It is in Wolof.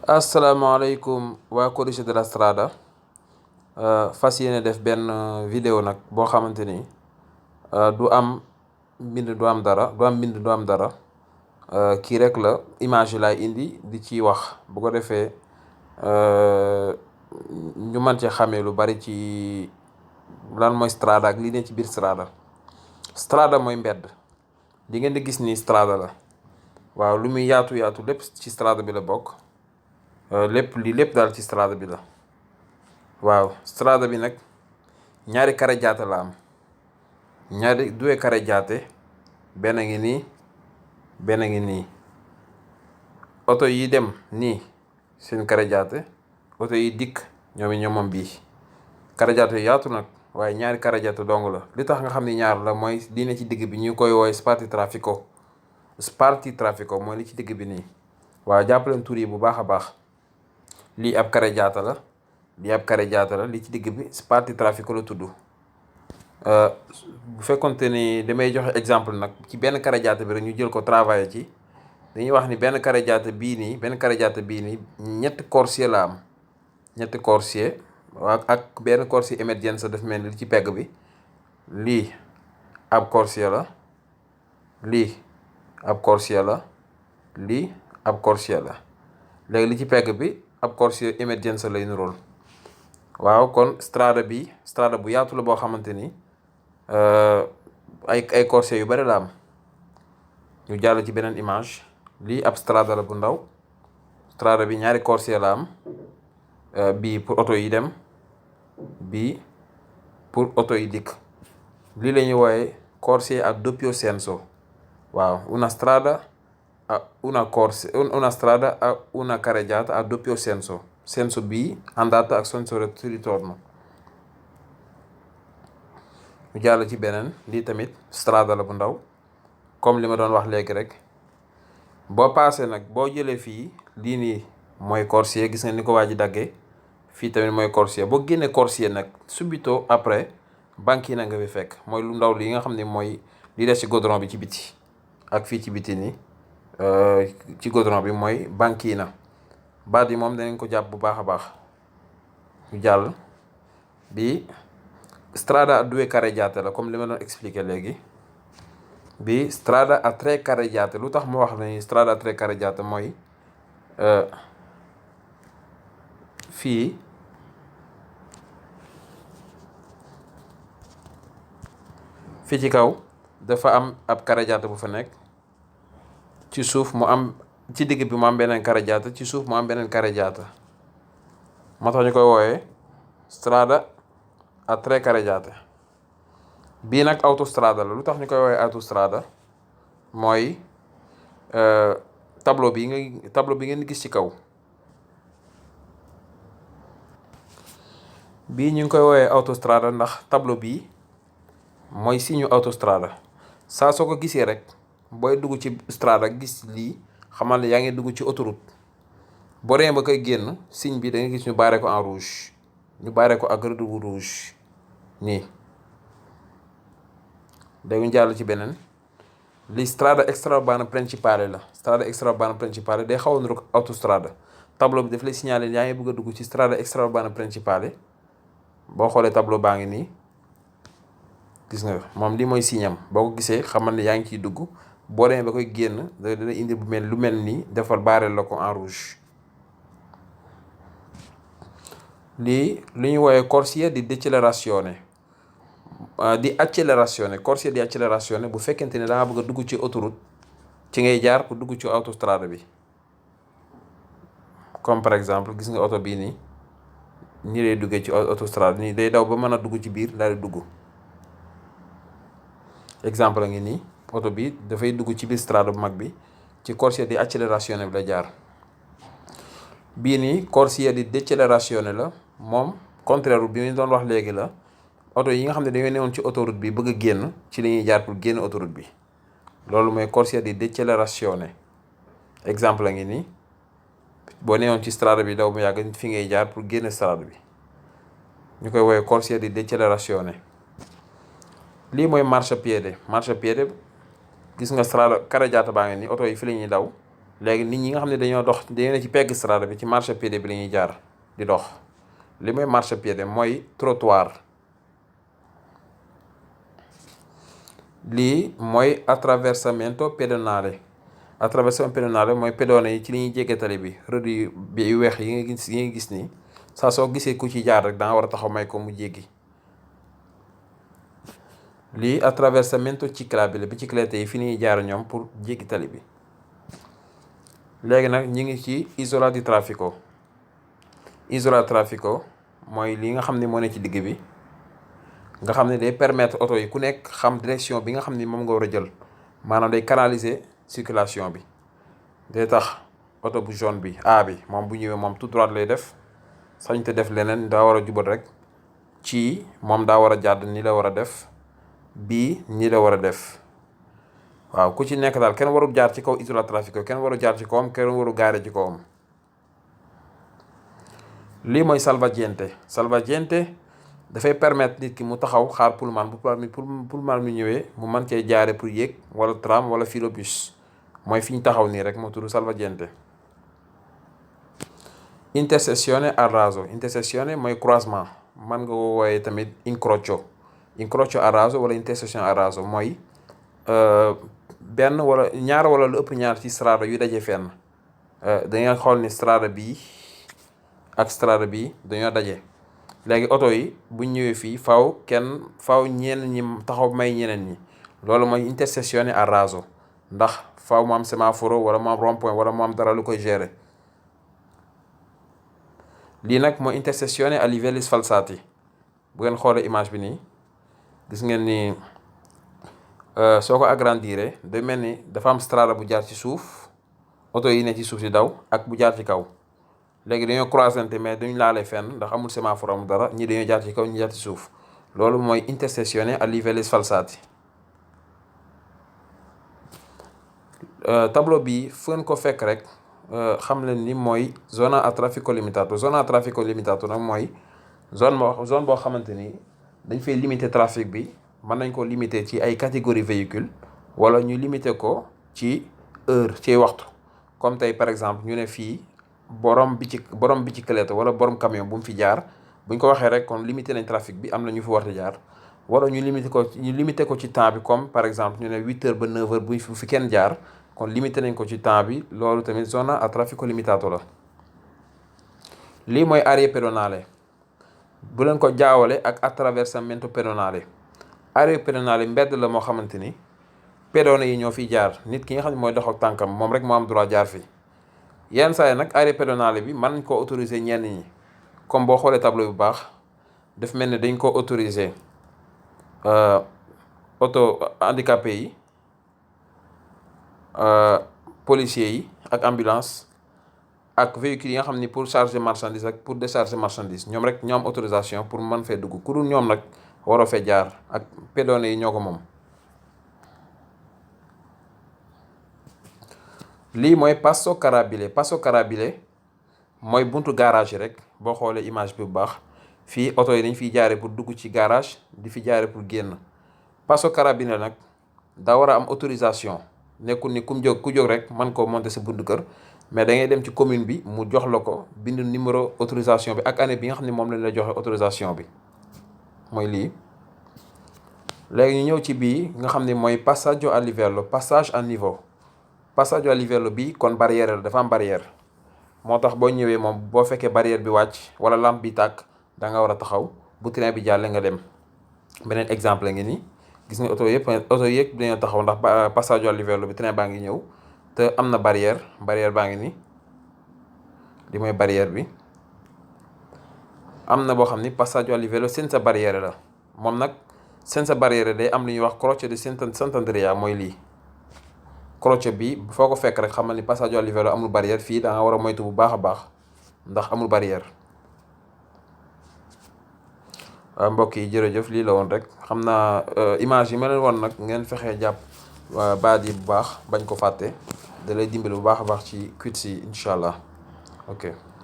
asalaamaaleykum waa Codice de la Strada fas yéene def benn vidéo nag boo xamante ni du am mbind du am dara du am mbind du am dara kii rek la image yi laay indi di ci wax bu ko defee ñu mën ci xamee lu bari ci lan mooy Strada ak li ne ci biir Strada. Strada mooy mbedd li ngeen di gis ni Strada la waaw lu muy yaatu yaatu lépp ci Strada bi la bokk. lépp daal ci Strada bi la waaw Strada bi nag ñaari carreggiate la am ñaari due carreggiate benn ngi nii benn ngi nii oto yi dem nii seen carreggiate oto yi dikk ñoom moom bii carreggiate yu yaatu nag waaye ñaari carreggiate dong la li tax nga xam ni ñaar la mooy lii ne ci digg bi ñu koy woowe spartitraffico mooy li ci digg bi nii waaw jàppaleen tur yi bu baax a baax. lii ab carreggiata la lii ab carreggiata la li ci digg bi spartitraffico la tudd bu fekkonte ni damay joxe exemple nag ci benn carreggiata bi rek ñu jël ko travailler ci dañuy wax ni benn carreggiata bii nii ñetti corsie la am ñetti corsie ak benn corsie emergenza daf mel ni li ci pegg bi lii ab corsie la lii ab corsie la lii ab corsie la léegi li ci pegg bi ab corsie emergenza lay nurool waaw kon Strada bu yaatu la boo xamante ni ay corsie yu bari la am ñu jàll ci beneen image lii ab Strada la bu ndaw Strada bi ñaari corsie la am bii pour oto yi dem bii pour oto yi dikk lii la ñuy woowe corsie a doppio senso waaw una strada a una carreggiata a doppio senso bii andata ak senso ritorno ñu jàll ci beneen lii tamit strada la bu ndaw comme li ma doon wax léegi rek boo paasee nag boo jëlee fii lii nii mooy corsie gis nga ni ko waa ji daggee fii tamit mooy corsie boo génnee corsie nag subito après banchina nga fi fekk mooy lu ndaw li nga xam ne mooy li des ci goudron bi ci biti ak fii ci biti nii ci goudron bi mooy banchina baat yi moom danañ ko jàpp bu baax a baax ñu jàll bi strada a due carreggiate la comme li ma doon expliquer léegi bi strada a tre carreggiate lu tax mu wax ni strada a tre carreggiate mooy fii ci kaw dafa am ab carreggiate bu fa nekk ci suuf mu am ci digg bi mu am beneen carreggiata ci suuf mu am beneen carreggiata moo tax ñu koy wooyee strada a tre carreggiate bii nag autostrada la lu tax ñu koy wooyee autostrada mooy tableau bi ngeen gis ci kaw bii ñu ngi koy wooyee autostrada ndax tableau bii mooy signe autostrada saa soo ko gisee rek booy dugg ci strada gis lii xamal ne yaa ngi dugg ci autoroute boo demee ba koy génn signe bi da nga gis ñu baaree ko en rouge ñu baaree ko ak rëdd bu rouge nii dañu jàll ci beneen li strada extraurbana principale la strada extraurbana principale day xaw a niru autostrada tableau bi daf lay signaler yaa ngi bëgg a dugg ci strada extraurbana principale boo xoolee tableau baa ngi nii gis nga moom lii mooy signam boo ko gisee xamal ne yaa ngi ciy dugg boo demee ba koy génn dina indi lu mel nii defar baareel la ko en rouge lii lu ñuy woowee corsia di decelerazione corsia di accelerazione bu fekkente ne da nga bëgg a dugg ci autoroute ci ngay jaar pour dugg ci autostrada bi comme par exemple gis nga oto bii nii lay duggee ci autostrada nii day daw ba mën a dugg ci biir daal di dugg exemple a ngi nii oto bi dafay dugg ci biir strada bu mag bi ci corsia di accelerazione bi la jaar bii nii corsia di decelerazione la moom contraire bi ñu doon wax léegi la oto yi nga xam ne dañoo newoon ci autoroute bi bëgg a génn ci li ñuy jaar pour génn autoroute bi loolu mooy corsia di decelerazione exemple a ngi nii boo newoon ci strada bi daw mu yàgg fi ngay jaar pour génn strada bi ñu koy woowee corsia di decelerazione lii mooy marciapiede gis nga strada carreggiata baa ngi nii oto yi fi la ñuy daw léegi nit ñi nga xam ne dañoo dox dañoo ne ci pegg strada bi ci marchepiede bi la ñuy jaar di dox. li mooy marchepiede mooy trottoir. lii mooy attraversamento pedonale. Attraversamento pedonale mooy pedone yi ci li ñuy jégge tali bi rëdd bi yu weex yi nga gis nii saa soo gisee ku ci jaar rek da nga war a taxaw may ko mu jéggi. lii attraversamento ciclabile biciclette yi fi ñuy jaar ñoom pour jéggi tali bi. léegi nag ñu ngi ci isola di traffico. isola traffico mooy li nga xam ne moo ne ci digg bi nga xam ne day permettre oto yi ku nekk xam direction bi nga xam ni moom nga war a jël maanaam day canaliser circulation bi. day tax oto bu jaune bi A bi moom bu ñëwee moom tout droit lay def sañ te def leneen daa war a jubal rek ci moom daa war a jàdd ni la war a def bii ni la war a def. waaw ku ci nekk daal kenn waru jaar ci kaw isola traffico kenn waru jaar ci kawam kenn waru gaare ci kawam. lii mooy salvagente. salvagente dafay permettre nit ki mu taxaw xaar pullman bu pullman mi ñëwee mu mën cee jaare pour yéeg wala tram wala filobus mooy fi ñu taxaw nii rek moo tudd salvagente. intersezione a raso. intersezione mooy croisement mën nga ko wooyee tamit incrocio. incrocio a raso wala intersezione a raso mooy benn wala ñaar wala lu ëpp ñaar ci strada yu daje fenn. dangeen xool ni strada bii ak strada bii dañoo daje. léegi oto yi buñ ñëwee fii faw ñenn ñi taxaw may ñeneen ñi loolu mooy intersezione a raso ndax faw mu am sémaphore wala mu am rond-point wala mu am dara lu koy gérer. lii nag mooy intersezione a livelli sfalsati. bu ngeen xoolee image bi nii gis ngeen ni soo ko agrandiré day mel ni dafa am strada bu jaar ci suuf oto yi ne ci suuf si daw ak bu jaar ci kaw. léegi dañoo croisante mais duñ laale fenn ndax amul sémaphore amul dara ñi dañoo jaar ci kaw ñi jaar ci suuf loolu mooy intersezione a livelli sfalsati. tableau bi fu ngeen ko fekk rek xam leen ni mooy zona a traffico limitato. zona a traffico limitato nag mooy zone boo xamante ni dañ fay limiter trafic bi mën nañ ko limiter ci ay catégorie véhicule wala ñu limiter ko ci heure ci waxtu. comme tey par exemple ñu ne fii borom bicyclette wala borom camion bu mu fi jaar buñ ko waxee rek kon limiter nañ trafic bi am na ñu fi war a jaar wala ñu limiter ko ci temps bi comme par exemple ñu ne 8h ba 9h bu fi kenn jaar kon limiter nañ ko ci temps bi loolu tamit zona a traffico limitato la. lii mooy area pedonale. bu leen ko jaawale ak attraversamento pedonale. area pedonale mbedd la moo xamante ni pedone yi ñoo fiy jaar nit ki nga xam ne mooy dox ak tànkam moom rek moo am droit jaar fi. yenn saa yi nag area pedonale bi mën nañ koo autoriser ñenn ñi comme boo xoolee tableau bu baax daf mel ni dañ ko autoriser auto handicapé yi policiers yi ak ambulance ak véhicules yi nga xam ni pour charger marchandise ak pour décharger marchandise ñoom rek ñoo am autorisation pour mën fee dugg ku dul ñoom nag waroo fee jaar ak pedone yi ñoo ko moom. lii mooy passo carabile. passo carabile mooy buntu garage yi rek boo xoolee image bi bu baax fii oto yi dañ fiy jaare pour dugg ci garage di fi jaare pour génn. passo carabile nag daa war a am autorisation nekkul ni ku jóg rek mën koo monter sa buntu kër mais da ngay dem ci commune bi mu jox la ko bind numéro autorisation bi ak année bi nga xam ne moom lañ la joxe autorisation bi mooy lii. léegi ñu ñëw ci bii nga xam ne mooy passaggio a livello. passage à niveau. passaggio a livello bi kon barrière la dafa am barrière moo tax boo ñëwee moom boo fekkee barrière bi wàcc wala lampe bi tàkk da nga war a taxaw bu train bi jàlle nga dem. beneen exemple ngi nii gis nga oto yëpp dañoo taxaw ndax passaggio a livello bi train baa ngi ñëw te am na barrière baa ngi nii li mooy barrière bi. am na boo xam ni passaggio a livello senza barrière la moom nag senza barrière day am lu ñuy wax croce di Sant'Andrea mooy lii. croce bi foo ko fekk rek xamal ni passaggio a livello amul barrière fii da nga war a moytu bu baax a baax ndax amul barrière. mbokk yi jërëjëf lii la woon rek xam naa image yi ma leen woon nag ngeen fexee jàpp baat yi bu baax bañ ko fàtte da lay dimbali bu baax a baax ci quiz yi incha allah ok.